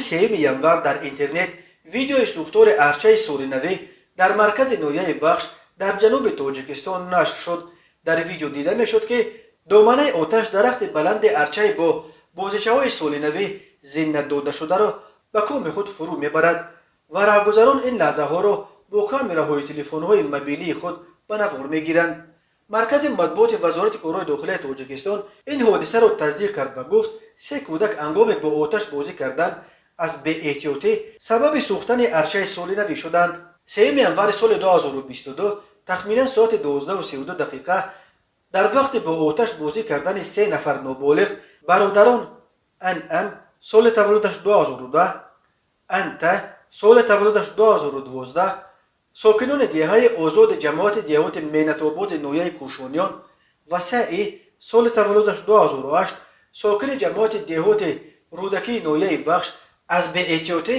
Рӯзи 3 январ дар интернет видеои сӯхтори арчаи солинавӣ дар маркази ноҳияи Вахш дар ҷануби Тоҷикистон нашр шуд. Дар видео дида мешуд, ки доманаи оташ дарахти баланди арчаи бо бозичаҳои солинавӣ зинат додашударо ба коми худ фурӯ мебарад ва раҳгузарон ин лаҳзаҳоро бо камераҳои телефонҳои мобилии худ ба навор мегиранд. Маркази матбуоти Вазорати корҳои дохилияи Тоҷикистон ин ҳодисаро тасдиқ кард ва гуфт, се кӯдак ҳангоме бо оташ бозӣ карданд, аз беэҳтиётӣ сабаби сӯхтани арчаи солинавӣ шуданд. 3 январи соли 2022 тахминан соати 12:32 дар вақти бо оташ бозӣ кардани се нафар ноболиғ, бародарон НМ, соли таваллудаш 2010, НТ, соли таваллудаш 2012, сокинони деҳаи Озоди ҷамоати деҳоти Меҳнатободи ноҳияи Кӯшониён, ва СИ, соли таваллудаш 2008, сокини ҷамоати деҳоти Рӯдакии ноҳияи Вахш, аз беэҳтиётӣ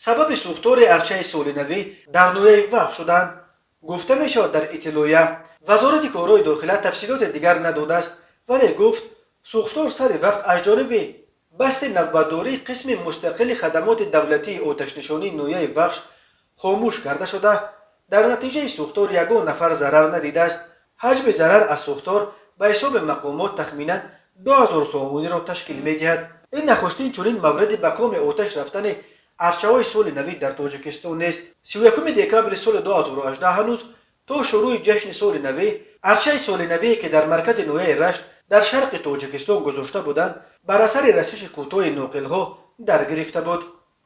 сабаби сӯхтори арчаи солинавӣ дар ноҳияи Вахш шуданд, гуфта мешавад дар иттилоия. Вазорати корҳои дохила тафсилоти дигар надодааст, вале гуфт, сӯхтор сари вақт аз ҷониби басти навбатдории қисми мустақили хадамоти давлатии оташнишонии ноҳияи Вахш хомӯш карда шуда, дар натиҷаи сӯхтор ягон нафар зарар надидааст. Ҳаҷми зарар аз сӯхтор ба ҳисоби мақомот тахминан 2000 сомониро ташкил медиҳад. Ин нахустин чунин мавриди ба коми оташ рафтани арчаҳои соли навӣ дар Тоҷикистон нест. 31 декабри соли 2018, ҳанӯз то шурӯъи ҷашни соли навӣ, арчаи солинавие, ки дар маркази ноҳияи Рашт дар шарқи Тоҷикистон гузошта буданд, бар асари расиши кӯтоҳи ноқилҳо дар гирифта буд.